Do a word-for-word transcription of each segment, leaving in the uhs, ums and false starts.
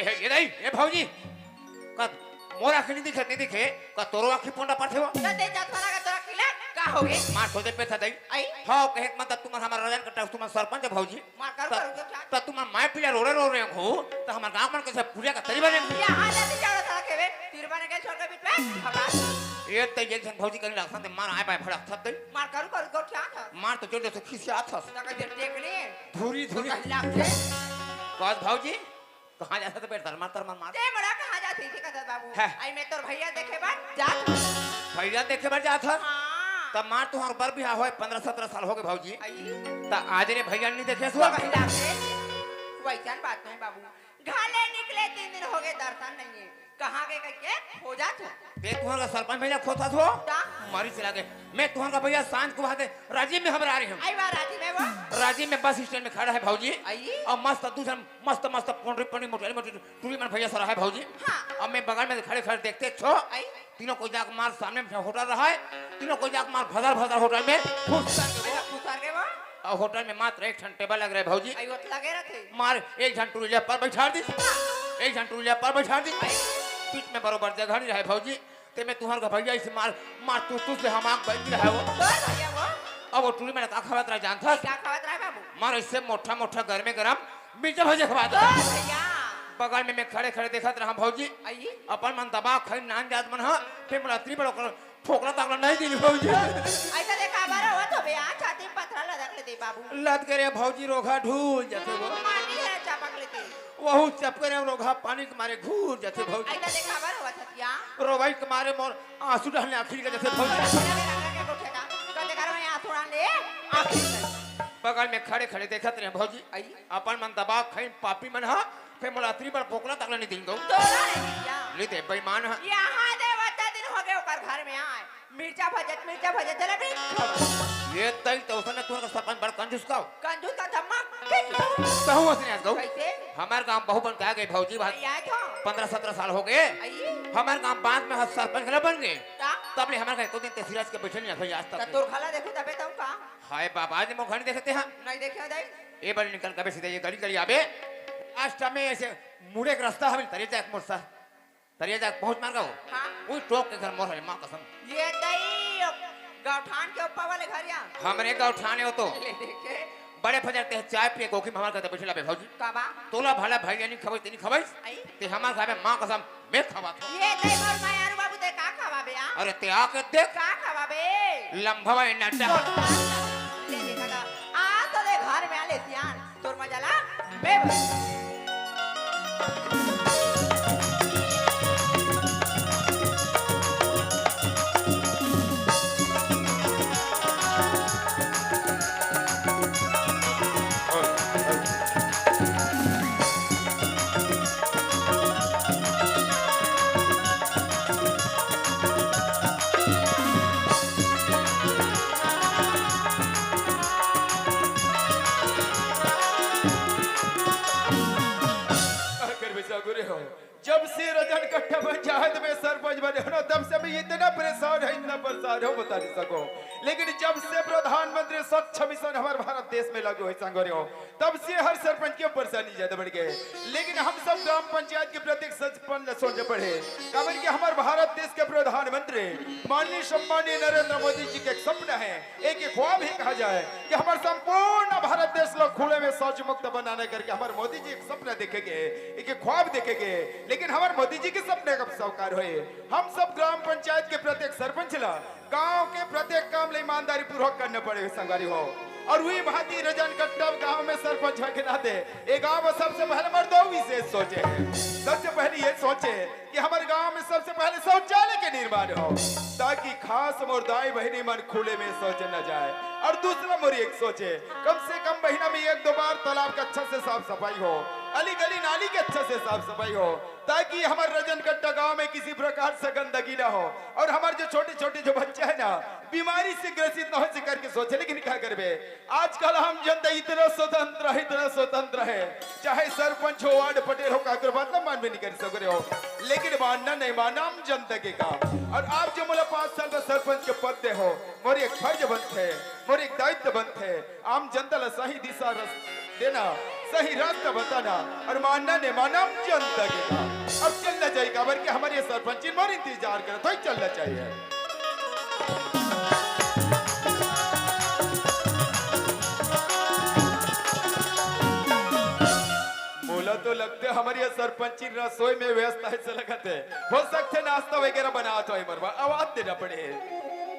ए, ए दाई, ए भौजी, का मोर आँखी नहीं दिखे, नहीं दिखे, का तोरो आँखी पोंडा पाथे हो? त दे जात वाला का तोरा खिला, का हो गे? मार सोचे पे था दाई। आई? हाँ, कहे के मतलब तुम्हार हमार रजन कट्टा, तुम्हार सरपंच है भौजी। मार करू, त, करू, करू, क्या? त तुम्हार माय पिला रो रे, रो रे हो, त हमार गाँव मन कैसे पूजा का तरी बने? या, आ जाती चावड़ा साला खेवे, तीर बने के छोड़ के बीच में, भगवान। ये त ये जन भौजी कहीं लागसन ते मार आए पाए भड़क थत दे। मार करू, करू, करू, क्या था? मार तो जोर जोर से खिसिया थस। ना कहीं देख ले। धूरी, धूरी। कहीं लाग से। कस भौजी? कहाँ जात हस बेटा? तर मार, तर मार, मार। ते बड़ा कहाँ जात ही, कदर बाबू? है। आई मैं तोर भैया देखे बर जात हूँ। भैया देखे बर जात हस? हाँ। तब मार तुहार बर बिहाव होय, पन्द्रह सत्रह साल हो गे भौजी। आई। त आज ले भैया नहीं देखे तो सो? भैया से वैसन बात नहीं बाबू। घर ले निकले तीन दिन हो गे, दर्शन नहीं है। कहाँ गे कह के खोजत हो? ते तुहार का सरपंच भैया खोजत हो? का? मारी चला गे। मैं तुहार का भैया सांझ को बात है, राजिम में हमरा आ रहे हैं। आई बार राजिम में वो? राजिम में बस स्टैंड में खड़ा है भौजी। आई? और मस्त दूसरा मस्त मस्त पोंड्री पोंड्री मोटी मोटी टूरी मन भैया सरा है भौजी। हाँ। अब मैं बगल में खड़े खड़े देखते छो। आई? तीनों कोई जाके मार सामने में होटल रहा है, तीनों कोई जाके मार भदर भदर होटल में घुस करके वो। अच्छा, घुस करके वो? और होटल में मात्र एक ठन टेबल लग रहे भौजी। आई, वो तो लगे रहते। मार एक झन टूरी ले पर बैठा दी, हाँ। एक झन टूरी ले पर बैठा दी। आई। बीच में बरोबर जगह नहीं रहे भौजी। ते में तुहार का भैया इसे मार, मार तू, तू से हम आग बैठ रहा है वो। तो भैया वो? अब वो टूरी मन का खवात रहा जानत हस? क्या खवात रहा बाबू? मार इसे मोटा मोटा गर्मे गरम मिर्चा भजे खवात रहा। भैया। बगल में मैं खड़े खड़े देखत रहा भौजी। आई? अपन मन दबा खाई नान जात मन हा, फिर मोला अतरी बड़ा कर फोकला ताकला नहीं दिली भौजी। ऐसा देखा बार होत हो बे, आ छाती में पथरा लदक ले दे बाबू। लद के रे भौजी रोघा ढूल जाथे वो। मानी है चपक लेते। वहू चपके रे रोघा पानी के मारे घूर जाथे भौजी। ऐसा देखा बार होत हतिया। रोवाई के मारे मोर आंसू डहले आखिर के जाथे भौजी। कल देखा रहे आंसू डाल ले, आखिर। बगल में खड़े खड़े देखत रहे भौजी। आई? अपन मन दबा खाई पापी मन हा, फिर मोला अतरी बड़ पोकला ताकला नहीं दिली गो। तोला नहीं दिया। ले दे बेईमान हा। यहाँ दे वत्ता दिन हो गए ओकर घर में आए। मिर्चा भजत, मिर्चा भजत, चला भी। ये तई तो उसने तुहार का सरपंच बड़ कंजूस का। कंजूस का धम्मा। तहु उसने आज गो। कैसे? हमार गांव बहू बन के आ गई भौजी बात। आई, आई तो। पन्द्रह सत्रह साल हो गए। आई। हमार गांव बाद में हर सरपंच घला बन गए। का? तब ले हमार घर को दिन ते सिराज के बैठे नहीं रखा आज तक। तो तोर घला देखो तबे तो का? हाय बाबा, आज मोर घर नहीं देखते हैं। नहीं देखे दाई। ए बार निकल कबे सीधे ये गली गली आबे। रास्ता में ऐसे मुड़े के रास्ता हवे, तरिया जाके मोर सा। तरिया जाके पहुंच मार गो। हाँ। उही टोक के घर मोर है, माँ कसम। ये दई गौठान के ऊपर वाले घर या? हमरे गौठान है वो तो। ले देखे। बड़े फजर ते चाय पिए कोखी में हमार घर ते बैठे लाबे भौजी। का बा? तोला भला भाई यानी खबर तेनी खबर। आई? ते हमार घर में माँ कसम मैं खवात हूँ। ये दई मोर मायारू बाबू ते का खवाबे आ? अरे ते आके देख। का खवाबे? लंबवा नटा। ले देखा था। आ तो दे घर में आ ले सियान। तोर मजा ला, मैं आखिर भी सगुरे हो। जब से रजन कट्टा पंचायत में सरपंच बने हो ना, तब से मैं इतना परेशान है, इतना परेशान हो, बता नहीं सको। लेकिन जब से प्रधानमंत्री स्वच्छ मिशन हमारे भारत देश में लागू है, संगोरे हो, तब से हर सरपंच की परेशानी ज्यादा बढ़ गई। लेकिन हम सब ग्राम पंचायत के प्रत्येक सरपंच ला सोचे पड़े, काबर कि हमारे भारत देश के प्रधानमंत्री माननीय सम्माननीय नरेंद्र मोदी जी के एक सपना है, एक ख्वाब ही कहा जाए कि हमारे संपूर्ण भारत देश ला खुले में शौच मुक्त बनाने करके हमारे मोदी जी एक सपना देखेंगे, एक ख्वाब देखेंगे। लेकिन हमारे मोदी जी के सपने कब साकार होए? हम सब ग्राम पंचायत के प्रत्येक सरपंच ला गांव के प्रत्येक काम ले ईमानदारी पूर्वक करने पड़े हुए संगवारी हो। और वही भांति रजन कट्टा गांव में सरपंच होए के नाते ये गांव में सबसे पहले मर्दों विशेष सोचे, सबसे पहले ये सोचे कि हमारे गांव में सबसे पहले शौचालय के निर्माण हो, ताकि खास मोर दाई बहिनी मन खुले में शौच न जाए। और दूसरा मोर एक सोचे, कम से कम महीना में एक दो बार तालाब का अच्छा से साफ सफाई हो, अली गली नाली के अच्छा से साफ सफाई हो, ताकि हमारे रजन कट्टा गांव में किसी प्रकार से गंदगी ना हो और हमारे जो छोटे छोटे जो बच्चे हैं ना, बीमारी से ग्रसित ना हो, इसे करके सोचे। लेकिन क्या करबे, आजकल हम जनता इतना स्वतंत्र है, इतना स्वतंत्र है, चाहे सरपंच हो, वार्ड पटेल हो, काकर बात ना मान भी नहीं कर सक रहे हो, लेकिन मानना नहीं मानना हम जनता के काम। और आप जो मोला पाँच साल का सरपंच के पद दे हो, मोर एक फर्ज बनते, मोर एक दायित्व बनते, आम जनता ला सही दिशा रस देना, सही रास्ता बताना और मानना ने मानम जनता के काम। अब चलना चाहिए, काबर के हमर ये सरपंचिन मोर इंतजार करत होई, चलना चाहिए। मोला तो लगथे हमर ये सरपंचिन रसोई में व्यस्त हे से लगत हे। हो सकथे नाश्ता वगैरह बनात होई, मोर बर आवाज देना पड़े।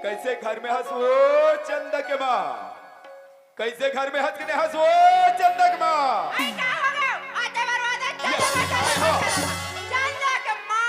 कैसे घर में हस वो चंदा के माँ? कैसे घर में हस के नहीं हस वो चंदा के माँ? आई का हो गयो? आते बरवादा ये, चंदा के माँ, चंदा के माँ।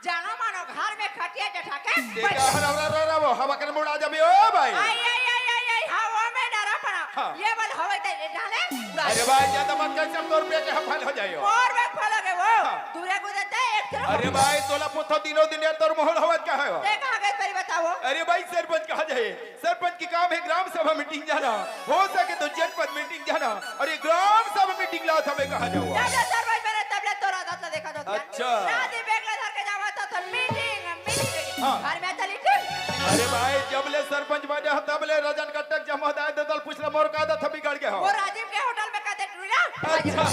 जानो मानो घर में खटिया जठा के देखा बैठ। हर अवरा रा रा वो हवा कर मुड़ा जाबे ओ भाई। आई, आई, आई, आई, आई, हवा में डरा पड़ा। हाँ। ये बल हवा ते डाले, उड़ा अरे दे। भाई, ज्यादा मत कर, सब तोर पे के हम फैल हो जाइयो। और में फैल हो गए वो। हाँ। दूरे को देते एक तरफ। अरे भाई, तोला पुथो दिनों दिन यार तोर माहौल हवा का है। देखा गए तेरी बताओ। अरे भाई, सरपंच कहाँ जाए? सरपंच की काम है ग्राम सभा मीटिंग जाना, हो सके तो जनपद मीटिंग जाना, और ये ग्राम सभा मीटिंग ला था मैं कहा जाऊँ? जब ले सरपंच बने तब ले तोर आदत ला देखा तो ध्यान। अच्छा। राजी बेगला धर के जावा था तो मीटिंग, मीटिंग। हाँ। घर में चली टीम। अरे भाई, जब ले सरपंच बने हो तब ले रजन कट्टक जमा दाए दे दल पुछला मोर का आदत बिगड़ गया हो। वो राजीव के होटल में कहते टूला। अच्छा।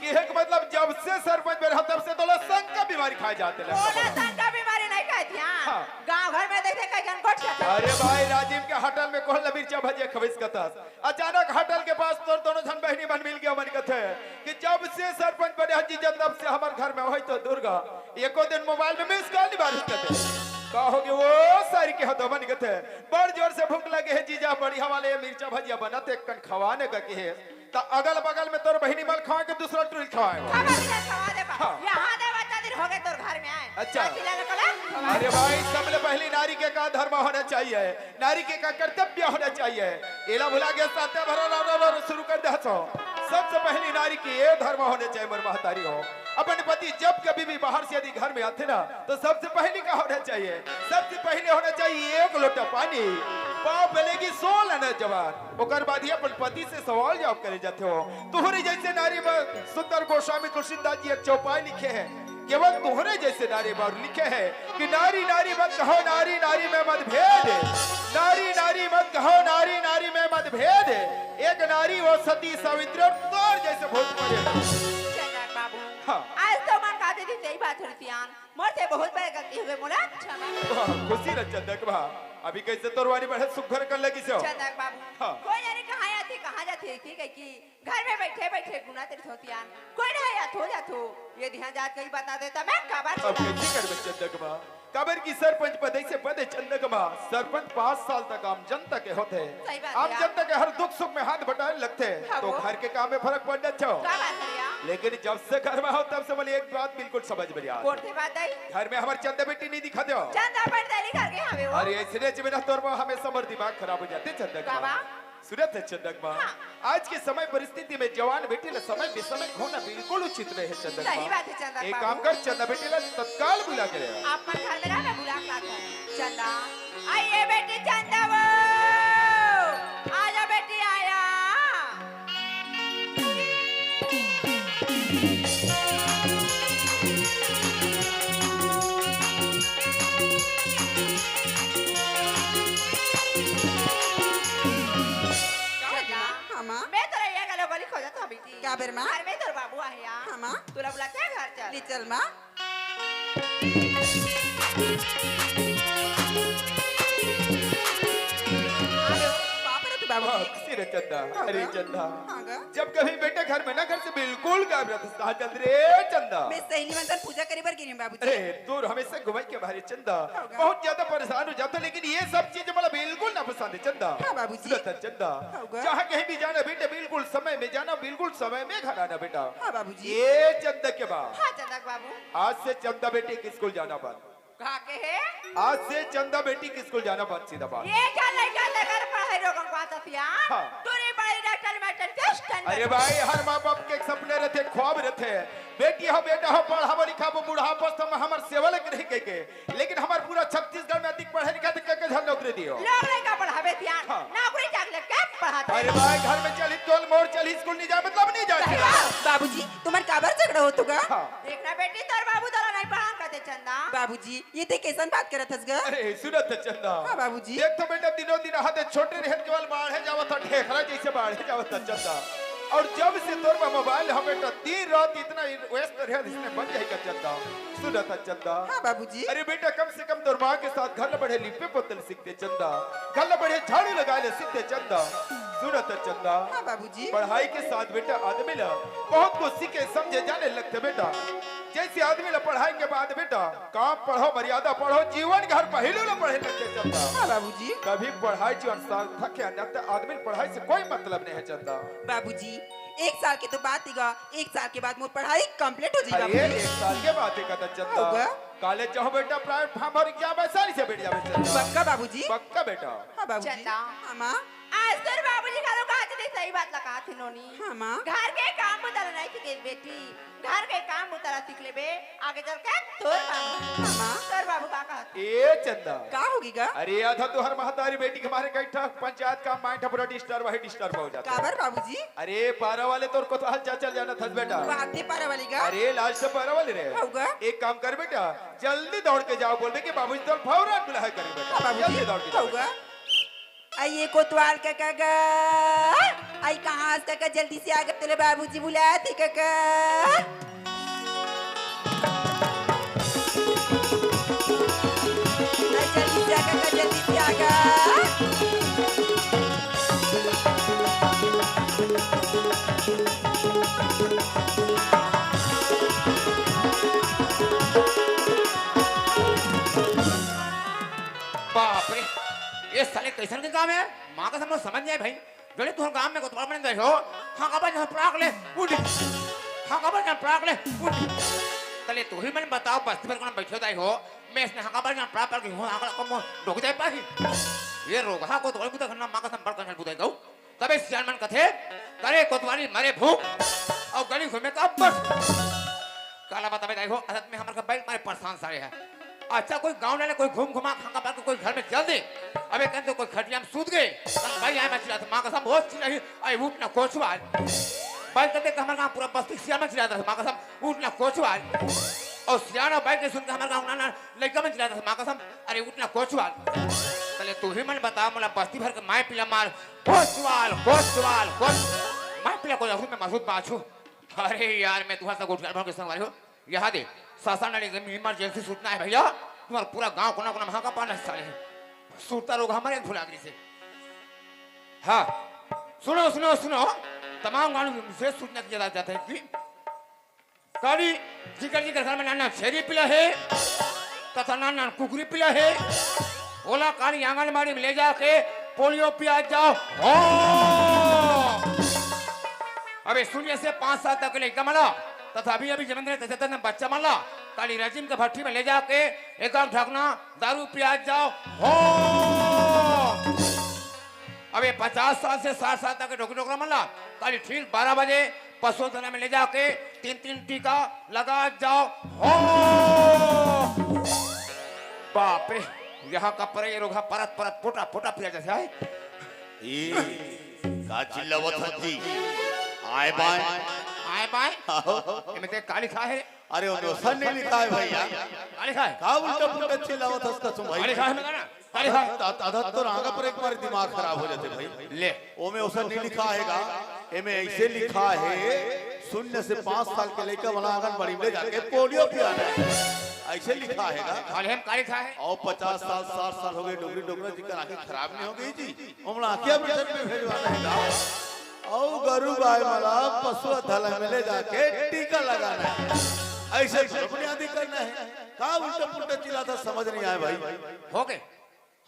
कि एक मतलब जब से सरपंच बने हो तब से तोला संग का बीमारी खाए जाते ले। बोला संग का बीमारी नहीं खाए ध्यान। हाँ। गांव घर में देखे कई जन गोठ के अरे भाई, राजीव के होटल में कोहल मिर्चा भजिया खबीस कतस। अचानक होटल के पास तोर दोनों झन बहिनी मन मिल गया, मन कथे कि जब से सरपंच बने हो जीजा तब से हमर घर में होई तो दुर्गा एको दिन मोबाइल में मिस कॉल नहीं मारिस कथे। का हो गए वो सारी के हद मन कथे। बड़ जोर से भूख लगे है जीजा, बढ़िया वाले ये मिर्चा भजिया बनत एक कन खवाने का के है। त अगल बगल में तोर बहिनी मल खवा के दूसरा टुरी खवाए। खबर दिया खवा दे बा। हाँ। यहाँ दे बच्चा दिन हो गए तोर घर में आए। अच्छा। बाकी लाने को ला, खवा दे। अरे भाई, सबले पहली नारी के का धर्म होना चाहिए, नारी के का कर्तव्य होना चाहिए। एला भुला गया साथे भरा रा रा रा शुरू कर दे हसो। सबसे पहली नारी के ये धर्म होना चाहिए, मोर महतारी हो। अपन पति जब कभी भी बाहर से यदि घर में आथे ना, तो सबसे पहली का होना चाहिए? सबसे पहले होना चाहिए एक लोटा पानी, पाँव पलेगी सोलह आना जवान। ओकर बाद ही अपन पति से सवाल जवाब करे जाथे हो। तुहरे जैसे नारी में सुंदर गोस्वामी तुलसीदास जी एक चौपाई लिखे हैं, केवल तुहरे जैसे नारी में और लिखे हैं कि नारी नारी मत कहो, नारी नारी में मतभेद, नारी नारी मत कहो, नारी नारी में मतभेद, एक नारी वो सती सावित्री और तोर जैसे भूत पड़े। चंदक बाबू, हाँ। आज तो मन काफी दिन यही बात हो रही थी यार। मोर से बहुत बड़े गलती हो गई, मोला क्षमा कर। वाह, खुशी रह चंदक बा। अभी कैसे तोर वाली बढ़े सुघर कर लगी से हो? चंदक बाबू, हाँ। कोई जाने कहाँ आती, कहाँ जाती है, ठीक है कि घर में बैठे बैठे गुना तेरी होती आन। कोई ना आया थो जा थो। ये ध्यान जात कहीं बता देता मैं काबर अब छुड़ा। कैसे करबे चंदक बा? काबर की सरपंच पद ऐसे पद है चंदक बा। सरपंच पाँच साल तक आम जनता के होते। सही बात आम है। जनता के हर दुख सुख में हाथ बटाए लगते। हाँ तो वो। घर के काम में फर्क पड़ जाते हो। का बात है यार? लेकिन जब से घर में हो तब से बोले एक बात बिल्कुल समझ में नहीं आती। कौन सी बात है? घर में हमारे चंदा बेटी नहीं दिखा दो। चंदा पर दिल्ली घर के हवे वो। अरे ऐसे नहीं बिना तोर में हमेशा मोर दिमाग खराब हो जाते चंदक बा। बाबा। सुनत है चंदक बा। हाँ। आज के समय परिस्थिति में जवान बेटी ला समय बेसमय खोना बिल्कुल उचित नहीं है चंदक बा। सही बात है चंदक एक बाबू। काम कर चंदा बेटी ला तत्काल बुला के ले आ। आप मन घर में रह, मैं बुला के लाता हूँ। चंदा, आइए बेटी चंदा वो, आजा बेटी आया। चंदा, हाँ, माँ। मैं तोला ये गलो गली खोजत हूँ बेटी। का बेर, माँ? घर में तोर बाबू आहे या। हाँ, माँ। तोला बुलाते हैं घर चल। ले चल, माँ। हेलो, पापा रे तू बाबू। हाँ, सिरे चंदा। हाँ, अरे गा। चंदा। हाँ, गा। जब कभी बेटे घर में ना घर से बिल्कुल गायब रहता, कहाँ चल रे चंदा? मैं सहेली मन सन पूजा करे बर गे रहेंव बाबूजी। अरे, दूर हमेशा घुमाई के बाहर चंदा। हाँ, गा। बहुत ज्यादा परेशान हो जाता, लेकिन ये सब चीज मला बिल्कुल ना पसंद है चंदा। हाँ, बाबूजी। सुनत है चंदा। हाँ, गा। जहाँ कहीं भी जाना बेटे बिल्कुल समय में जाना, बिल्कुल समय में घर आना बेटा। हाँ, बाबूजी। ये चंदा के बा। हाँ, चंदा के बाबू। आज से चंदा बेटी के स्कूल जाना बंद। का के हे? आज से चंदा बेटी के स्कूल जाना बंद, सीधा बात। ये क्या लड़का लेकर पढ़ाई रोगन को आता सिया? हाँ। दूरी पढ़ाई डॉक्टर मैटर टेस्ट करने। अरे भाई, हर माँ बाप के एक सपने रहते, ख्वाब रहते। बेटी हो, बेटा हो, पढ़ाबो लिखाबो, बुढ़ापा तक हमर सेवा लग रही के, के। लेकिन हमर पूरा छत्तीसगढ़ में अधिक पढ़े लिखे अधिक के, के झन नौकरी दियो। लोग लड़का पढ़ावे सिया। हाँ। नौकरी चाकरी के पढ़ाते। अरे भाई, घर में चली तोल मोर चली स्कूल नहीं जाए, मतलब नहीं जाए। बाबूजी, तुम्हार काबर झगड़ा हो तुगा? हाँ। देखना बेटी, तोर बाबू तोला नहीं पढ़ान कहते चंदा। बाबूजी, ये ते कैसन बात करत हस ग? अरे, सुनत है चंदा। हाँ, बाबूजी। देख तो बेटा, दिनों दिन हाथे छोटे रहत के वाल बाढ़े जावत था, ढेखरा जैसे बाढ़े जावत था चंदा। अउ जब से तोर बर मोबाइल ह बेटा, दिन रात इतना व्यस्त रहे, इसने बन जाही का चंदा। सुनत हस चंदा। हाँ बाबूजी। अरे बेटा, कम से कम तोर माँ के साथ घर ल बढ़िया लिपे पोते ल सीख दे चंदा, घर ल बढ़िया झाड़ू लगाए ल सीख दे चंदा। सुनत हस चंदा। हाँ बाबूजी। पढ़ाई के साथ बेटा आदमी ल बहुत कुछ सीखे समझे जाने लगथे बेटा। जइसे आदमी ल पढ़ाई के बाद बेटा काम पढ़ो, मर्यादा पढ़ो, जीवन घर पहिलू ल पढ़े लगथे चंदा। हाँ बाबूजी। तभी पढ़ाई जीवन सार्थक हे, अन्यथा आदमी ल पढ़ाई से कोई मतलब नहीं हे चंदा। बाबूजी, एक साल के तो बात हे गा, एक साल के बाद मोर पढ़ाई complete हो जाही अरे बाबूजी। एक साल के बात हे का चंदा। होगा। कॉलेज जाहूँ बेटा, platform भर गया, वैशाली से बैठ जाबे चंदा। पक्का बाबूजी? पक्का बेटा। हाँ बाबूजी। चंदा। हाँ माँ। आज तोर बाबूजी घलो कहा थे, सही बात ल कहा थे नोनी। हाँ माँ। घर के काम बुता ल नहीं सीखे बेटी, घर के काम बुता ल सीख लेबे, आगे चल के तोर काम। हाँ माँ। तोर बाबू का कहा थे? ए चंदा। का होगे गा? अरे आधा तो हर महतारी बेटी के मारे कई ठा पंचायत काम माइंड पूरा disturb, वही disturb हो जाथे। काबर बाबूजी? अरे पारा वाले तोर कोतवाल चाचा ल जानत हस बेटा। बाप रे पारा वाली गा? अरे लाज से पारा वाले रे। होगा। एक काम कर बेटा, जल्दी दौड़ के जाओ, बोलबे कि बाबूजी तोर फौरन बुलाए करे बेटा। हाँ बाबूजी। जल्दी दौड़ के जाओ होगा। बेटा। आई ये कोतवाल कका गा, आई कहाँ से कका, जल्दी से आ गा, तोला बाबूजी बुलाथे कका। आई जल्दी से आ कका, जल्दी से आ गा। बाप रे, ये साले कइसन के काम हे? माँ कसम समझ नइ आय भाई। जोले तुँहर गाँव में कोतवाल बने रहे हो, हाँ काबर जहाँ पड़ाक ले उठ, हाँ काबर जहाँ पड़ाक ले उठ। तले तुही मन बताओ, बस्ती भर कोन बइठे दाई हो, मैं इसने हाँ काबर जहाँ पड़ाक पड़ गई हूँ, हाँ काबर को डोक जाए पाही। ये रोगहा कोतवाल बुता करना माँ कसम बड़ कन्हल बुता गऊ। तबे सियान मन कथे, करे कोतवाली मरे भूख, अउ गली घूमे का बस। काला बताबे दाई हो, असत में हमर का बैल मारे परेशान सारे हे। अच्छा कोई गाँव वाले कोई घूम घुमा खा खा के कोई घर में चल दे। अबे कहते कोई खटिया में सूत गए। तब भाई आए मैं चिल्लात, माँ कसम बहुत चिल्लाई, अरे उठ ना कोचवाल। भाई कहते कि हमर गाँव पूरा बस्ती सियान मन चिल्लात हे, माँ कसम उठ ना कोचवाल। अउ सियान अउ भाई के सुन के हमर गाँव ना ना लइका मन चिल्लात हे, माँ कसम अरे उठ ना कोचवाल। तले तुही मन बताओ मोला बस्ती भर के माय पिला मार कोचवाल, कोचवाल, कोच। माय पिला कोचवाल, मैं मसूद बाछू। अरे यार, मैं तुम्हारे साथ उठ के संगवारी हो। यहाँ दे, शासन ने emergency सूचना है भैया, तुम्हारा पूरा गांव कोना कोना में हाहाकार पाना साले। सुरता रोग हमारे भुला गई से। हाँ, सुनो, सुनो, सुनो, तमाम गांव में विशेष सूचना किया जाता है कि काली जिकर जिकर घर में नाना छेरी पिला है, तथा नाना कुकरी पिला है, ओला काली आंगनबाड़ी में ले जाके पोलियो पिया जाओ। हो। अबे शून्य से पाँच साल तक के लइका मन ला तथा अभी अभी जन्म लेने तथा जन्म बच्चा मन ला काली रजीम के भट्ठी में ले जाके एक आध ढकना दारू पिया जाओ। हो। अबे पचास साल से साठ साल तक के डोकरी डोकरा मन ला काली ठीक बारह बजे पशु धन में ले जाके तीन तीन टीका लगा जाओ। हो। बाप रे, यहाँ का पर ये रोगहा परत परत पोटा पोटा पिया जैसे है। ई का चिल्लावत हस जी? आय बाय। आय बाय? आहो। एमे ते का लिखा है? अरे, ओमे ओसन नहीं लिखा है भैया। का लिखा है? का उल्टा पुल्टा चिल्लावत हस कसम भाई? का लिखा है मैं कहना? का लिखा है? आधा तो रांगा पर एक बार दिमाग खराब हो जाते भाई। ले। ओमे ओसन नहीं लिखा है गा। एमे ऐसे लिखा है, शून्य से पाँच साल के लइका वाला आंगनबाड़ी में ले जाके पोलियो पियाना है। ऐसे लिखा है गा। खाली हम का लिखा है? अउ पचास साल, साठ साल हो गए, डोकरी डोकरा जी कर आँखी खराब नहीं हो गई जी? ओमन आँखी operation में भेजवाना है गा। अउ गरू गाय मन ला पशु धन में ले जाके टीका लगाना है। ऐसे बुनियादी करना है। का उल्टा पुल्टा चिल्लात हस समझ नहीं आय भाई। हो गए।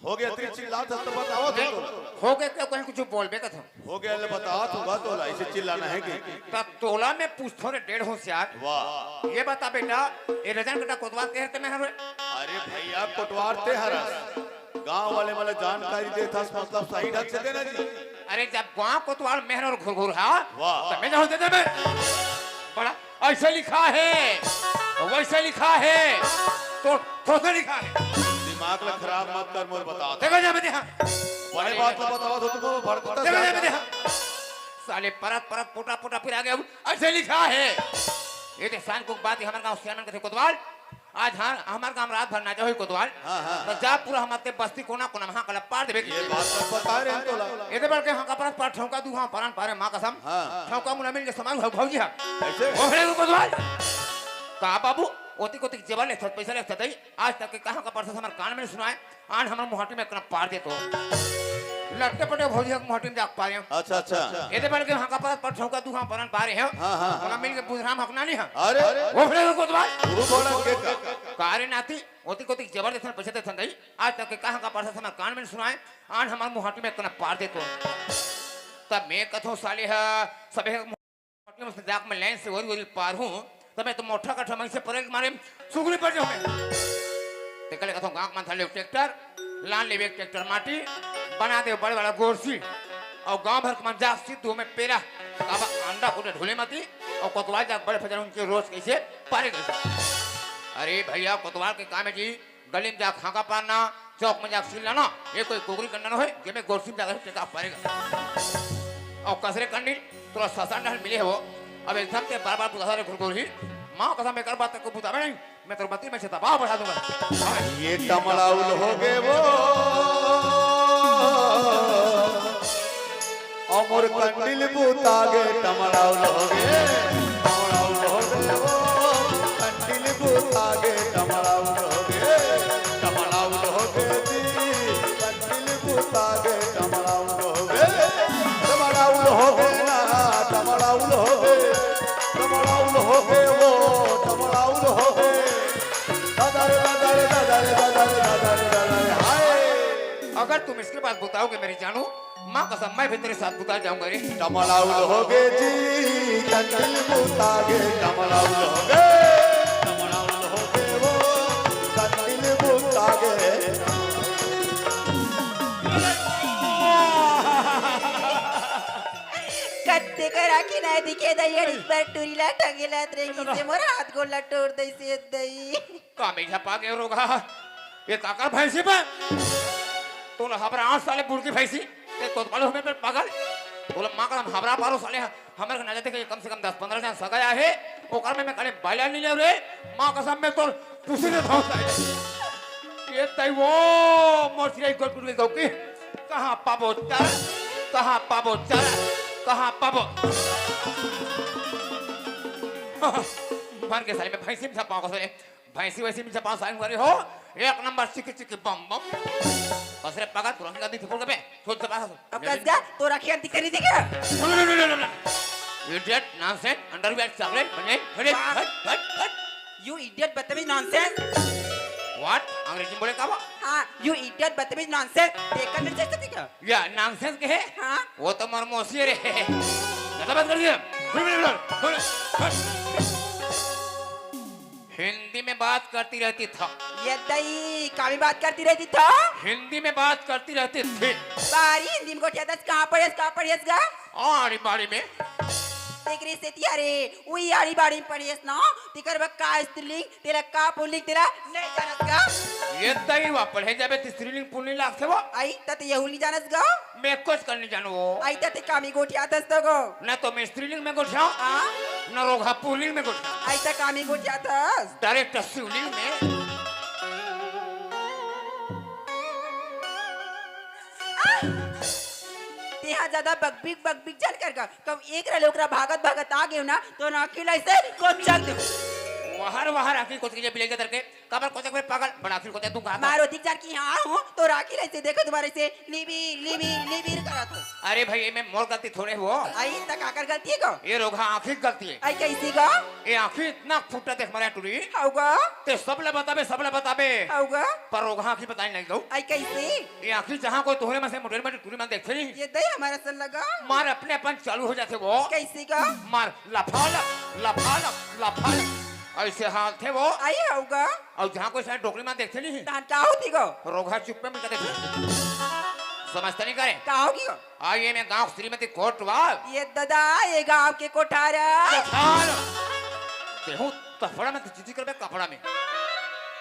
हो गया, तेरी चिल्लात हस तो बताओ तो। नहीं, हो गए क्या कहीं कुछ बोलबे का था? हो गया, ले बतावत हँव गा तोला, ऐसे चिल्लाना है कि? तब तोला मैं पूछत हँव रे डेढ़ होशियार। वाह। ये बता बेटा, ये रजन कटा कोतवाल ते हरस ते मैं हरँव रे? अरे भैया, कोतवाल ते हरस। गाँव वाले मन ला जानकारी देत हस, मतलब सही ढंग से देना जी। अरे जब गाँव कोतवाल मैं हरँव रे घुरघुरहा, वाह। तब मैं जाहूँ दे दे मैं। बड़ा ऐसे लिखा है, वैसे लिखा है, तो थोसे लिखा है। दिमाग ला खराब मत कर, मोर बता। देखो जा मैं देखा। बड़े बात ला बतावत हँव, तुमको भड़कता देखो जा मैं देखा। साले परत परत पोटा पोटा पिया गया, ऐसे लिखा है। ये देख शान को बात है, हमर गाँव सियान मन कथे कोतवाल। आज हाँ, हमर गांव रात भर नाचा होई कोतवाल। हाँ, हाँ। त जा पूरा हमर ते बस्ती कोना कोना में हाँका ला पार देबे। ये बात तो पता रहे तोला। एदे बल के हाँका परत पर ठौका दू हाँ परान पारे माँ कसम। हाँ। ठौका मुला मिल के समाज हो भौजी हा। कैसे? ओहरे को कोतवाल। का बाबू, ओती कोती जेवर लेथत, पैसा लेथत दई। आज तक के कहाँ का परसा हमर कान में सुनाए। आन हमर मुहाटी में कना पार दे तो। लटके पटे भौजी के मुहाटी में जाके पारे। अच्छा, अच्छा। एदे बल के हाँका परत पर ठौका दू हाँ परान पारे हैं। हाँ, हाँ, हाँ। मुला मिल के बुधराम हकना नहीं है। अरे। ओहरे को कोतवाल। गुरु बोला के का? का रे नाती, ओती कोती जेवर देथन, पैसा देथन दई। आज तक के कहाँ का परसा हमर कान में सुनाए, आन हमर मुहाटी में कना पार दे तो। तब मैं कथों साले हा, सबे मुहाटी में से जाके मैं लाइन से ओरी ओरी पार हूँ, तब मैं तो मोठा कठा मैं से परे के मारे सुगरी पड़ जाऊँ मैं। तेकर ले कथों गाँव मन थाले ट्रैक्टर, लान लेबे ट्रैक्टर माटी, बना दे बड़े बड़ा गोरसी, अउ गाँव भर के मन जाके सिद्ध हो मैं पेरा, काबा अंडा फूटे ढोले मती, अउ कोतवाल जाके बड़े फजर उनके रोज कैसे पारे कैसे। अरे भैया, कोतवाल के काम है जी, गली में जाके हाँका पारना, चौक में जाके सील लाना, ये कोई कुकरी कंडन होय, जेमे गोरसी में जाके टेका पड़ेगा। अउ कसरे कंडी, तोला ससा डहर मिले हो, अब एकदम ते बार बार तू कसरे घुरघुर ही, माँ कसम एकर बात को बुतावे नहीं, मैं तोर बत्ती में से दबाव बढ़ा दूंगा। ये टमड़ाउल हो गे वो, अउ मोर कंडिल बुता गे, टमड़ाउल हो गे, टमड़ाउल हो गे वो, कंडिल बुता गे, टमड़ाउल हो गे, टमड़ाउल हो गे जी, कंडिल बुता गे, टमड़ाउल हो गे, टमड़ाउल हो गे ना, टमड़ाउल हो गे, टमड़ाउल हो गे वो, टमड़ाउल हो गे। दादा रे, दादा रे, दादा रे, दादा रे, दादा रे, दादा रे, हाय। अगर तुम इसके बाद बताओगे मेरी जानू, माँ कसम, मैं भी तेरे साथ बुता जाऊंगा रे। टमड़ाउल हो गे जी, कंडिल बुता गे, टमड़ाउल हो गे, टमड़ाउल हो गे वो, कंडिल बुता गे। कत्ते करा कि नहीं दिखे दई, अड़ी पर टूरी ला टंगे ला तरे से मोर हाथ गोड़ ला टोर दई से दई। का मेझा पा गए रोगहा? ये काकर भैंसी पे? तोला हबरा आठ साले बुढ़की भैंसी। ते कोतवाल हो मैं पागल। तोला माँ कसम हबरा पारो साले, हमर के नजर देखे कम से कम दस पन्द्रह जन सगा आहे। ओकर में मैं खाली बायला नहीं ले रे। माँ कसम मैं तोर पुसी दे धाओ साले। ये तई वो मोर सिराई गोल टूट गई गौकी। कहाँ पाबो चल? कहाँ पाबो चल? कहाँ पाबो? मर के साले मैं भैंसी में छपा कसम। भैंसी वैसी में जपान साइन करे हो, एक नंबर चिकी चिकी बम बम। बस रे पगा, तुरंत गंदी थप्पड़ के बे, छोड़ जपान। अब कस गा, तो रखी अंती करी थी क्या? No, no, no, no, no, no। Idiot, nonsense, underwear, chocolate, बने, हटे, वाह। हट, हट, हट। You idiot, बदतमीज, nonsense। What? अंग्रेजी में बोले का वो? हाँ, you idiot, बदतमीज, nonsense। देखकर मेरे जैसे थी क्या? या, nonsense के है? हाँ। वो तो मोर मौसी रे। ज्यादा बात कर दिया। हट, हट, हट, हट। हिंदी में बात करती रहती था। ये दई, कामी बात करती रहती था? हिंदी में बात करती रहती थी। बारी हिंदी में गोठिया दस, कहाँ पढ़ेस, कहाँ पढ़ेस गा? आड़ी बाड़ी में। तेकरे से तिया रे, उई आड़ी बाड़ी में पढ़ेस ना, तेकर बा का स्त्रीलिंग, तेला का पुल्लिंग, तेला नहीं जानस गा? ये दई वा पढ़े जाबे त स्त्रीलिंग पुल्लिंग लागथे वो। आई, त ते यहू नहीं जानस गा? मैं कुछ कर नहीं जानू वो। आई, त ते कामी गोठिया दस तो गो। ना तो मैं स्त्रीलिंग में गोठियाऊं, हाँ? ना रोगहा पुल्लिंग में गोठियाऊं। आई, त कामी गोठिया दस। Direct शिवलिंग में। तेहा ज्यादा बकबिक बकबिक झन कर गा। कब एक रले ओकरा भागत भागत आ गेव ना, तो ना अकेला ऐसे कोचक दे। वहर वहर आखिर कोचक जे बिलाई के तरके, काबर कोचक में पागल, बड़ा आखिर कोचक तू कहा था? मारो दिख जान की हाँ हूँ, तो राखी ऐसे देखो तुम्हारे से लिबी लिबी लिबी करत हो। अरे भाई, ये में मोर गलती थोड़े हो। आई त काकर गलती है को? ये रोगहा आँखी की गलती है। आई कैसी गो? ये आँखी इतना फुट्टा देख मारे टुरी। हाउ गो? ते सब ले बताबे, सब ले बताबे। हाउ गो? पर रोगहा आँखी बताई नहीं दो। आई कैसी? ये आँखी जहाँ कोई तोहरे में से मोटेर में टुरी में देखते नहीं। ये दई हमारा सन लगा। मार अपने अपन चालू हो जाते वो। कैसी गो? मार लफालक, लफालक, लफालक। ऐसे हाल थे वो। आई हाउ गो? अउ जहाँ कोई सारे डोकरी मन देखथे नहीं। तहन का होती गो? रोगहा चुप्पे में कथे। समझता नहीं करे। का होगी गो? आ ये में गाँव श्रीमती कोटवाल। ये दादा, ये गाँव के कोठारा। कोठार। तेहू तफड़ा में तो चीची करबे कपड़ा में।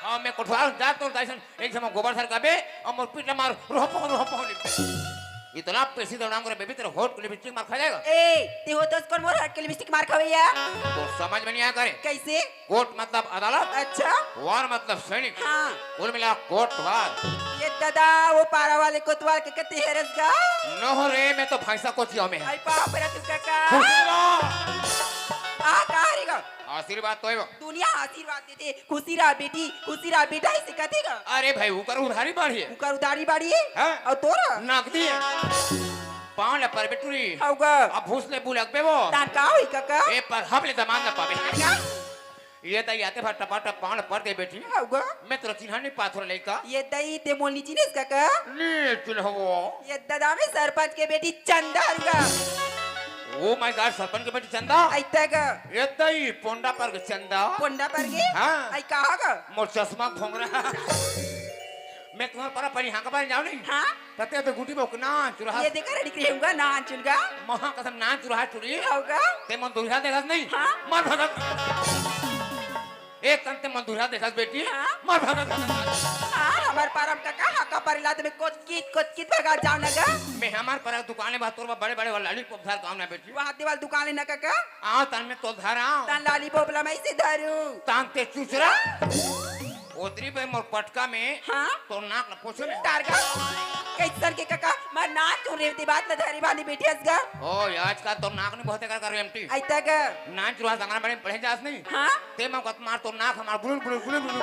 हाँ, मैं कोठवाल जा तो दाइसन एक जमा गोबर सर करबे, अउ मोर पीठ मार रोह पहो, रोह पहो लिख। इतना पैसे दौड़ाऊंगा रे बेबी, तेरा होठ के लिपस्टिक मार खा जाएगा। ए, ते होतस कोन मोर होठ के लिपस्टिक मार खावइया? तो समझ में नहीं आया करे। कैसे? कोर्ट मतलब अदालत, अच्छा। वार मतलब सैनिक। हाँ। कुल मिला कोर्ट वार। ये दादा, वो पारा वाले कोतवाल के कति हेरस गा? नो रे, मैं तो भैंसा कोचिया में है। आई पाप रे तू काका। खुशी रहो। आ, का रे गा? आशीर्वाद तो है वो। दुनिया आशीर्वाद देथे, खुशी रह बेटी, खुशी रह बेटा, ऐसे कथे गा। अरे भाई, उकर उधारी बाढ़ी है। उकर उधारी बाढ़ी है? हाँ। और तोरा? नकदी है। पाँव ले पर बेटुरी। हौगा। अब भूस ले बुलक बे वो। तान का होई काका? ए पर हम ले दमान न पावे। का? ये तो याते भर टपा टप पाँव ले पर दे बेटी। हौगा। मैं तोरा चिन्हा नहीं पाथो लइका। ये दई ते मोली चिनेस काका? नहीं चिन्हवो। ये दादा में सरपंच के बेटी चंदा हरुगा। Oh my God, सरपंच के बेटी चंदा? ऐता गा। ये दई पोंडा पर के चंदा? पोंडा पर के? हाँ। आई कहा गा? मोर चश्मा घोंघरा। मैं तुम्हारे पर परी हाँ का बारे जाओ नहीं? हाँ? तते तो गुटी बोक ना चुरा। ये देखा रे निकले हुआ ना चुनगा। महा कसम ना चुरा चुरी। हौगा। ते मन दुल्हा देखत नहीं? हाँ। मर भगत। एक तन ते मन दुल्हा देखत बेटी। हाँ। मर भगत। हाँ, हमार परम काका, हाका परिला ते में कोचकित, कोचकित भगा जाओ ना गा। मैं हमार पर दुकान में तोर बड़े बड़े वाला लॉलीपॉप धार काम ना बेटी। वहाँ दीवाल दुकान ना काका। आ तन में तो धार आओ। तान लॉलीपॉप ला मैं इसे धरू। तान ते चुचरा। ओतरी बे मोर पटका में। हाँ? तो नाक न पोछे में। तारगा। कैसन के काका, मैं नाक चुन रही थी, बात न धरी वाली बेटी हंस गा। ओ, ये आजकल तो नाक नहीं बहुत कर, कर एमटी। ऐता गा। नाक चुरा संगना बड़े पढ़े जास नहीं। हाँ? ते मैं कत मार तो नाक हमार बुलुल, बुलुल, बुलुल, बुलुल।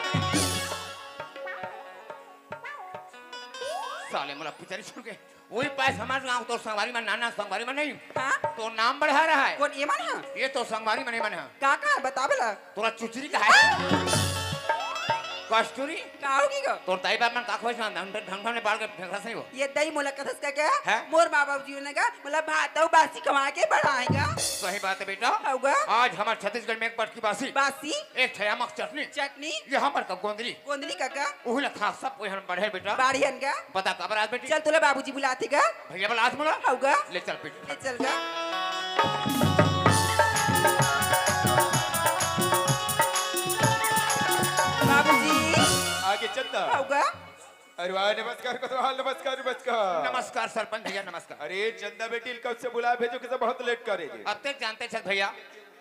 साले मोला पुचरी छोड़ के। वही पास हमारे गांव तो संगवारी में नाना संगवारी में नहीं। हाँ? तो नाम बढ़ा रहा है। कौन ये मन है? ये तो संगवारी में नहीं मन है। का का है? बता भला। तोरा चुचरी का है? कस्तूरी? का होगी गो? तोर दाई बाप मन का खोज ना, ढंग, ढंग, ढंग ने बाल के फेंकरा सही हो। ये दई मोला कथस का क्या? हैं? मोर माँ बाप जीवन का, मोला भात अउ बासी कमा के बढ़ाएगा। सही बात है बेटा। हौगा? आज हमारे छत्तीसगढ़ में एक पटकी बासी। बासी? एक ठयामक चटनी। चटनी? ये हमार का गोंदली। गोंदली काका? उही ला खा सब कोई हम बढ़े बेटा। बाढ़ियन का? बता काबर आज बेटी? चल तोला बाबूजी बुलाथे गा। भैया बोला आज मोला। हौगा? ले चल बेटी। ले चल गा। बाबूजी। आगे चंदा। हौगा? अरे वाह, नमस्कार कोतवाल, नमस्कार, नमस्कार। नमस्कार सरपंच भैया, नमस्कार। अरे चंदा बेटी, कब से बुलाए भेजो, किसे बहुत लेट करे। अब तक जानते छे भैया,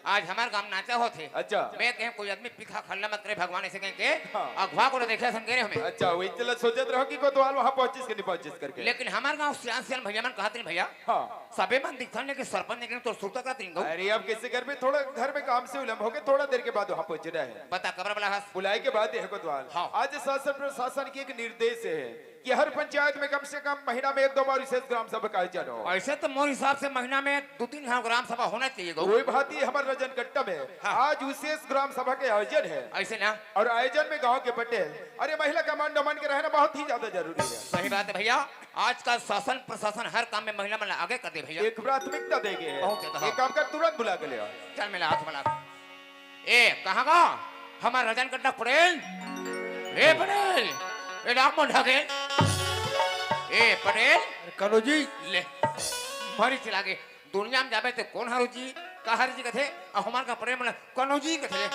आज हमार गांव नाचा होत हे। अच्छा। मैं कहें कोई आदमी पिखा खल्ला मत करे भगवान ऐसे कहें के। हाँ। अगवा को देखे ऐसा कह रहे हमें। अच्छा, वही चला सोचत रहो कि कोतवाल वहाँ पहुँचिस के नहीं पहुँचिस करके। लेकिन हमार गांव सियान सियान भैया मन कहत नहीं भैया। हाँ। सबे मन दिखथन लेकिन सरपंच लेकिन तोर सुरता करत नहीं गो। अरे अब किसी घर में थोड़ा घर में काम से उलम होके थोड़ा देर के बाद वहाँ पहुँचना है। बता कबर वाला हस। बुलाए के बाद यह कोतवाल। हाँ। आज शासन प्रशासन की एक निर्देश है। कि हर पंचायत में कम से कम महीना में एक दो बार विशेष ग्राम सभा का आयोजन हो। ऐसे तो मोर हिसाब से महीना में दो तीन घाव ग्राम सभा होना चाहिए गो। वही भांति हमारे रजनकट्टा में हाँ। आज विशेष ग्राम सभा के आयोजन है। ऐसे ना? और आयोजन में गांव के पटेल, अरे महिला का मान सम्मान के रहना बहुत ही ज्यादा जरूरी है। सही बात है भैया, आज का शासन प्रशासन हर काम में महिला मन आगे कर दे भैया। एक प्राथमिकता देंगे। बहुत ज्यादा, हाँ। एक काम कर, तुरंत बुला के ले आओ। चल मिला हाथ मिला। ए, कहाँ गा? हमार रजनकट्टा पटेल। ए पटेल, ए डाक मन ढाके। ए पटेल। अरे कनो जी। ले, मरी चला गे। दुनिया में जाबे ते कौन हरो जी, का हरो जी कथे, अउ हमार का पटेल मन कनो जी कथे ले।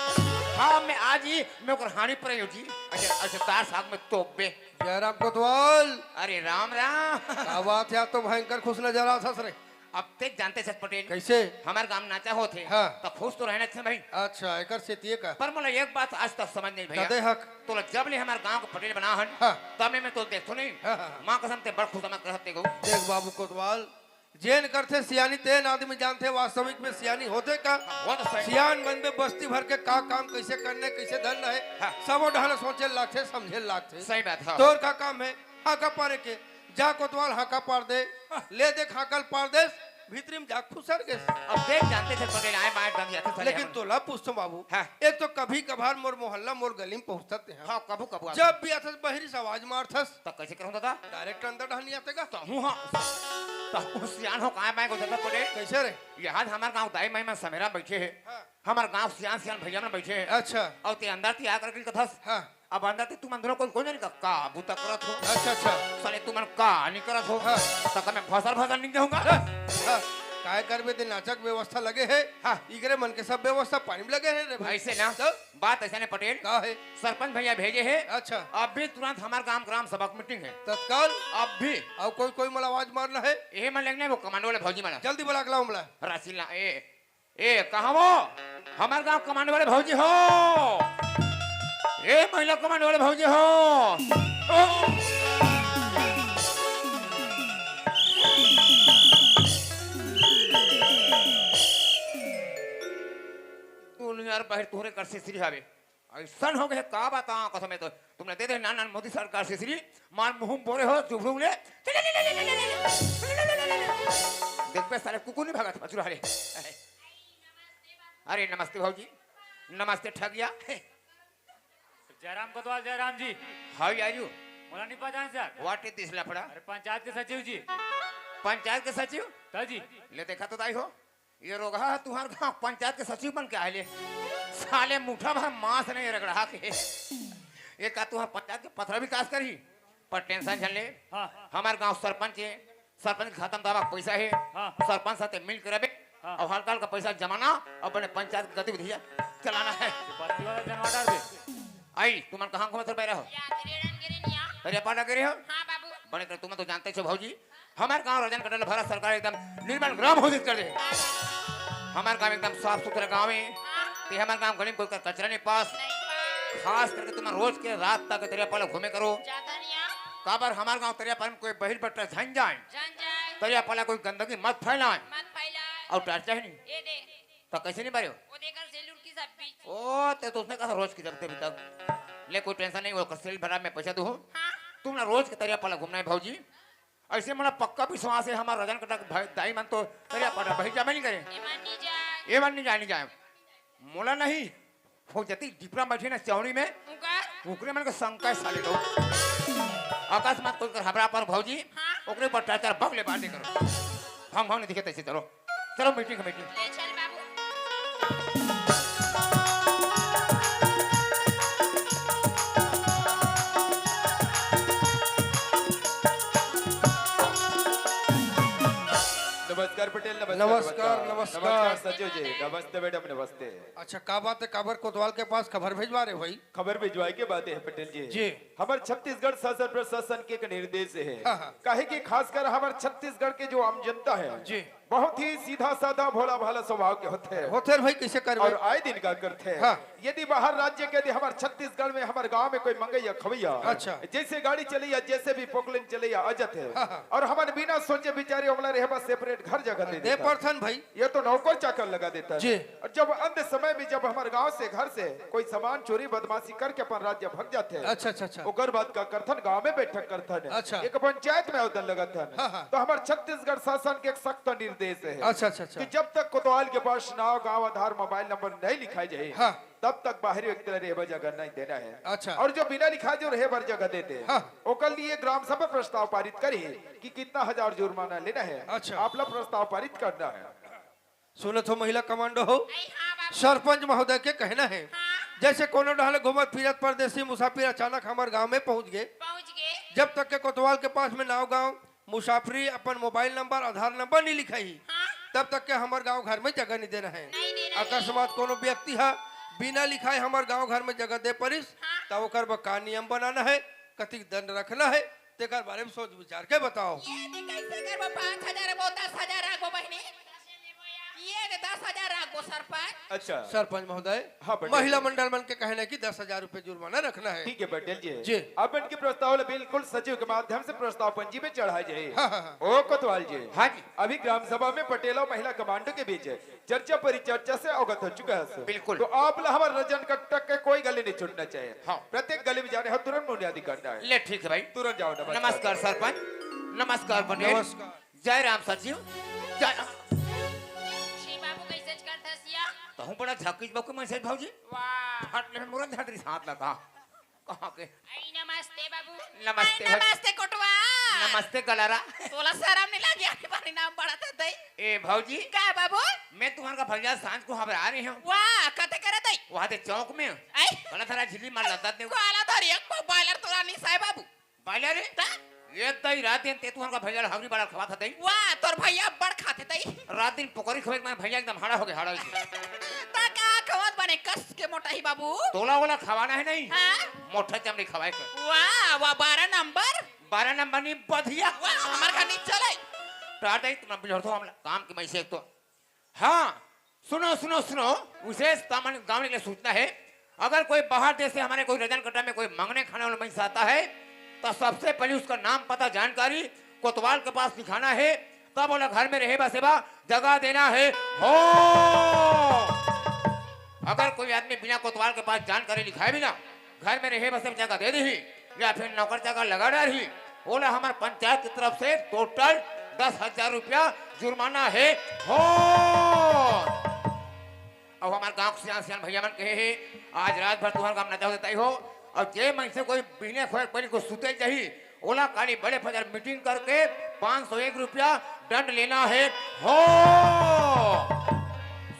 हाँ, मैं आज ही, मैं ओकर हानि पर आयो जी। अच्छा, अच्छा, तार साग में तोपबे। जय राम कोतवाल। अरे राम राम। का बात है, आज तो भयंकर खुश नजर आथस रे। अब ते जानते छस पटेल। कैसे? हमार गांव नाचा होत हे। हाँ। तो खुश तो रहना छे भाई। अच्छा, एकर सेतिये का। पर मोला एक बात आज तक समझ नहीं भैया। कदे हक? तोला जब ले हमार गांव के पटेल बना हन, हाँ। तब ले मैं तो देखतो नहीं। हाँ, हाँ, हाँ। माँ कसम ते बड़ खुश मत करत ते गो। देख बाबू कोतवाल, जेन करथे सियानी तेन आदमी जानथे, वास्तविक में सियानी होथे का? हाँ, वो तो सही। सियान बनबे बस्ती भर के का काम कैसे करने, कैसे धरना है, हाँ। सबो डहर सोचे लागथे, समझे लागथे। सही बात, हाँ। तोर का काम है? हाँ, का पारे के जा कोतवाल हाँका पार दे, ले देख हाँकल पार देस, भीतरी में जा खुसर गेस। अब देख जानते छे पटेल आए बाएं दम या तो चले लेकिन हम। तोला पूछतो बाबू, हाँ। एक तो कभी कभार मोर मोहल्ला मोर गली में पहुँचत हे। हाँ, कभू कभू आते। जब भी आथस बहरी से आवाज मारथस। तो कैसे करूँ दादा? Direct अंदर डहर नहीं आते का? तो हूँ हाँ। तो हूँ सियान हो कहाँ बाएं को दादा पटेल? कैसे रे? यहाँ हमार गाँव दाई माई मन समेरा बैठे हे। हाँ। हमार गाँव सियान सियान भैया मन बैठे हे। अच्छा। अउ ते अंदर ती आकर के कथस। हाँ। अब अंदर ती तुमन दोनों कोई, कोई नहीं का, का बूता करत हो? अच्छा, अच्छा। साले तुमन का नहीं करत हो? हाँ। तो का मैं फसर फसर नहीं जाऊंगा? हाँ, हाँ। काय करबे, ते नाचा के व्यवस्था लगे हे। हाँ। इकरे मन के सब व्यवस्था पानी में लगे हे रे भाई। ऐसे ना, तो? बात ऐसा नहीं पटेल। का हे? सरपंच भैया भेजे हे। अच्छा। अभी तुरंत हमार गांव ग्राम सभा की मीटिंग हे। तत्काल? अभी। अउ कोई, कोई मला आवाज मारना हे? ये मन लगने वो कमांडो वाले भौजी मला। जल्दी बुला के लाओ मला। राशि ला, ए, ए, कहाँ वो? हमार गांव कमांडो वाले भौजी हो। ए, महिला कमांडो वाले भौजी हो। ओ। तू नहीं यार, बाहर तोहरे कर से श्री हावे। ऐसन हो गए, का बताओ कसम है तो। तुमने दे दे नान नान मोदी सरकार से श्री, मार मुंह बोरे हो, जुबड़ू ले। देख पे साले कुकुर नहीं भागा था, चुरा ले। अरे नमस्ते भौजी, नमस्ते ठगिया। जयराम कोतवाल, जयराम जी। How are you? मोला नहीं पहचान सर। What is this लफड़ा? अरे पंचायत के सचिव जी। पंचायत के सचिव? सर जी। ले देखा तो दाई हो, ये रोगहा है तुम्हारे गांव पंचायत के सचिव बन के आए ले। साले मुठा भर मांस नहीं रगड़ा के। ये का तुम्हारे पंचायत के पथरा विकास करी? पर टेंशन झन ले। हाँ। हमार गांव सरपंच हे, सरपंच के खाता में दवा के पैसा हे। हाँ। सरपंच साथे मिल के रहे हाँ। अउ हल्का हल्का पैसा जमाना, अपने पंचायत के गतिविधियां चलाना हे। पत्ती वाला जनवा डाल दे। आई, तुमन कहाँ घूमत रहे हो? या, रेड़न गिरे निया। अरे, पाटा गिरे हो? हाँ, बाबू। बने कर, तुम तो जानते छो, भौजी, हमार गांव रजन कटल भारत सरकार एकदम निर्मल ग्राम घोषित कर दे। हमार गांव एकदम साफ सुथरा गांव हे। हाँ। ते हमार गांव गली में कोई का कचरा नहीं पास। नहीं पास। खास करके तुम रोज के रात तक तरिया पाला घूमे करो। जाता नहीं आ। काबर हमार गांव तरिया पाला में कोई बहिर बट्टा झन जाए। झन जाए। तरिया पाला कोई गंदगी मत फैलाए। मत फैलाए। अउ डर चाहे नहीं। ये दे। तो कैसे नहीं पारे हो? वो देखकर से लुड़की सब बीच। ओ, ते तो उसने कहा रोज की जब तक। ले कोई टेंशन नहीं, वो सेल भरा मैं पैसा दूँ। हाँ। तुम ना रोज के तरिया पाला घूमना हे भौजी। ऐसे मोला पक्का विश्वास हे, हमार रजन कटक भाई, दाई मन तो तरिया पाटा बहिर जाबे नहीं करे। ए मन नहीं जाए। ए मन नहीं जाए, नहीं जाए। मोला नहीं, वो जती डिपरा बैठे ना चौड़ी में, उनका? उकरे मन के शंका हे साले लोग। अकस्मात कोई कर हबरा पर भौजी, हाँ? ओकरे पर टाचर बम ले बांधे करो। भंग भंग नहीं दिखे तैसे चलो। चलो मीटिंग, मीटिंग। ले चल बाबू। नमस्कार पटेल, नमस्कार, नमस्कार, नमस्कार। नमस्कार सचिव जी, नमस्ते मैडम, नमस्ते। अच्छा, का बात हे, काबर कोतवाल के पास खबर भेजवा रहे हो भाई? खबर भिजवाए के बात हे पटेल जी। जी। हमर छत्तीसगढ़ शासन प्रशासन के एक निर्देश हे। हाँ, हाँ। काहे कि खासकर हमर छत्तीसगढ़ के जो आम जनता हे, जी। बहुत ही सीधा साधा भोला भाला स्वभाव के होथे। होथे भाई, कैसे करबे? अउ आए दिन का करथे। हाँ। यदि बाहर राज्य के, यदि हमर छत्तीसगढ़ में हमर गांव में कोई मंगैया खवैया, अच्छा। जैसे गाड़ी चलैया, जैसे भी पोकलेन चलैया आ जाथे। हाँ, हाँ। अउ हमन बिना सोचे बिचारे ओमला रहे बर separate घर जगह दे दे देथन। परथन भाई। ये तो नौकर चाकर लगा देथन। जी। अउ जब अंत समय में जब हमर गांव से, घर से कोई सामान चोरी बदमाशी करके अपन राज्य भग जाथे, अच्छा, अच्छा, अच्छा। ओकर बाद का करथन, गांव में बैठक करथन, अच्छा। एक पंचायत में आवेदन लगाथन। हाँ, हाँ। तो हमर छत्तीसगढ़ शासन के एक सख्त निर्देश हे अच्छा, अच्छा, अच्छा। कि जब तक कोतवाल के पास नाव, गांव, आधार, मोबाइल नंबर नहीं लिखाए जाए, हाँ। तब तक बाहरी व्यक्ति ला रहे बर जगह नहीं देना हे। अच्छा। अउ जो बिना लिखाए जो रहे बर जगह देथे, हाँ। ओकर लिए ग्राम सभा प्रस्ताव पारित करही कि कितना हजार जुर्माना लेना हे, अच्छा। आप ला प्रस्ताव पारित करना हे। सुनत हो महिला कमांडो हो, अई हाँ बाबू। सरपंच महोदय के कहना हे, हाँ। जैसे कोनो डहर ले घूमत फिरत परदेसी मुसाफिर अचानक हमर गांव में पहुंच गे, पहुंच गे। जब तक के कोतवाल के पास में नाव गांव, मुसाफरी, अपन मोबाइल नंबर, आधार नंबर नहीं लिखाई, हाँ। तब तक के हमर गांव घर में जगह नहीं देना हे। नहीं देना हे। अकस्मात कोनो व्यक्ति हा बिना लिखाए हमर गांव घर में जगह दे परिस, हाँ। तब ओकर बर का नियम बनाना हे, कतिक दंड रखना हे, तेकर बारे में सोच विचार के बताओ। ये दे कैसे करबो? पाँच हजार रखबो, दस हजार रखबो बहिनी? ये दे दस हजार रखबो सरपंच। अच्छा। सरपंच महोदय, हाँ, पटेल महिला जी। मंडल मन के कहना हे कि दस हजार रुपए जुर्माना रखना हे। ठीक हे पटेल जी। जी। अब इनके प्रस्ताव ला बिल्कुल सचिव के माध्यम से प्रस्ताव पंजी में चढ़ाए जाए। हाँ, हाँ, हाँ। ओ कोतवाल जी। हाँ जी। अभी ग्राम सभा में पटेल अउ महिला कमांडो के बीच चर्चा परिचर्चा से अवगत हो चुका हे। बिल्कुल। तो आप ला हमर रजन कट्टा के कोई गली नहीं छूटना चाहिए। हाँ। प्रत्येक गली में जाने हो, तुरंत मुनियादी करना हे। ले ठीक हे भाई। तुरंत जाओ, नमस्कार। नमस्कार सरपंच, नमस्कार पटेल। नमस्कार। जय राम सचिव, जय राम। श्री बाबू कैसे करथस या? तहूँ बड़ा झाकिस बकु मनसे भौजी। वाह। हट ले मुरन धर दरी साथ लगा। कहाँ के? आई नमस्ते बाबू। नमस्ते आई भौजी। नमस्ते कोटवा। नमस्ते गलारा। तोला शरम नहीं लगे? आने बारी नाम बढ़ा था दई। ए भौजी। का बाबू? मैं तुम्हारा भैया सांझ को हबरा रहे हो। वाह, कते करे दई? वहाँ दे चौक में। आई। गला धरा झिल्ली मार लद्दा दे। गला धरी एक बॉयलर तोला नहीं साहे बाबू। बॉयलर रे? ता? ये दई रात दिन ते तुहन का भैया ल हगरी बाड़ा खवात हते। वाह, तोर भैया बड़ खाथे तई। रात दिन पोकरी खवे के मैं भैया एकदम हाड़ा हो गए, हाड़ा हो गए। ता का खवात बने कस के मोटा ही बाबू? तोला ओला खवाना है नहीं। हाँ? मोटा चमड़ी खवाए कर। वाह, वाह, बारह नंबर। बारह नंबर नहीं, बधिया। वाह, हमार घर नहीं चले। टार दई, तुम बिलहर तो हमला काम की मैं से एक तो। हाँ, सुनो, सुनो, सुनो, विशेष तामन गाँव के लिए सूचना है। अगर कोई बाहर देश से हमारे कोई रजन कट्टा में कोई मंगने खाने वाला मनुष्य आता है, तो सबसे पहले उसका नाम, पता, जानकारी कोतवाल के पास लिखाना है। तब ओला घर में रहे बसे बर जगह देना है। हो, अगर कोई आदमी बिना कोतवाल के पास जानकारी लिखाए बिना घर में रहे बसे बर जगह दे दी या फिर नौकर चाकर लगा डारही, ओला हमर पंचायत की तरफ से टोटल दस हजार रुपया जुर्माना है। हो, अब हमार गांव के सियान सियान भैया मन कहे हे, आज रात भर तुहर काम नचा होते तई हो। और जे मन से कोई बिहने खोए पहले को सुते जाही, ओला काली बड़े फजर मीटिंग करके पाँच सौ एक रुपया दंड लेना है। हो,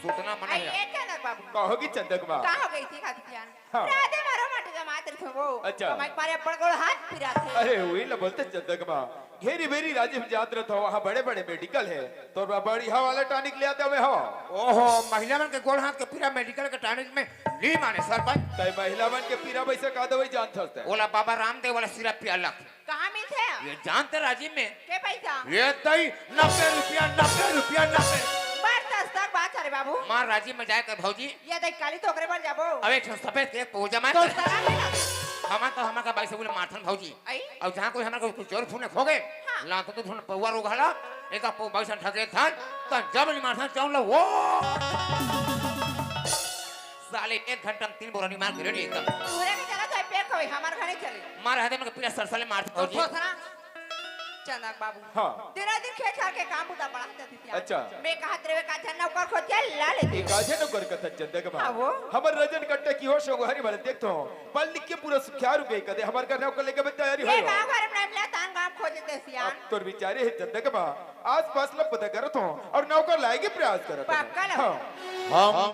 सुतना मना आई है। ये क्या नर बाबू? कहोगी चंदकमा? का हो गई थी खाती जान? हाँ। राधे मारो माटी का मात्र थे वो। अच्छा। हमारे पारे पड़ गो हाथ पिराथे। अरे, वही ला बोलते चंदकमा। घेरी बेरी राजी में जात रहत हो, वहाँ बड़े-बड़े मेडिकल है। तोर बा बढ़िया वाला टॉनिक ले आते हमें हवा। ओहो, महिला मन के गोड़ हाथ के पीरा मेडिकल के टॉनिक में ली माने सरपंच। तय महिला मन के पीरा वैसे का दवाई जानत हस तय? ओला बाबा रामदेव वाला सिरप पिया ला। कहाँ मिलथे? ये जानते राजी में। के पैसा? ये दई नब्बे रुपया, नब्बे रुपया, नब्बे। बड़ सस्ता बात अरे बाबू। मार राजी में जाए कर भौजी। ये दई काली तो ओकरे बर जाबो। अब एक ठन सफेद के पूजा में। तो सारा है ना। हमार तो हमार का बाई से बोले मारथन भौजी। आई? और जहाँ कोई हमार को कुछ चोर फूने खो गए, हाँ। ला तो तू धुन पौवा रोग हला, एक आप बाई से ठगे थान, तो जब नहीं मारथन चाउन ला वो। साले एक घंटा में तीन बोरा नहीं मार के रेडी एकदम। तोहरे के चला तो पेक होई, हमार घरे चले। मार हदे में पीला सरसले मारथन तो भौजी। थोथरा। चंदक बाबू। हाँ। तेरा दिन खेत छाड़ के काम बुता पड़ा था तिथिया। अच्छा। मैं कहा तेरे का झन नौकर खोज के ला लेती एक हूँ। आजे नौकर कथन चंदक बा। हाँ वो। हमर रजन कट्टे की होश हो हरी भरे देख तो। पल निक के पूरा सुखियार हो गई कदे हमर घर नौकर लेके बन तैयारी ये हो। गाँव घर में मिला तान गाँव खोजे ते सियान। अब तोर विचारे है चंदक बा। आस पास ला पता करत हो और नौकर लाए के प्रयास करत हो। पक्का ला। हाँ। हम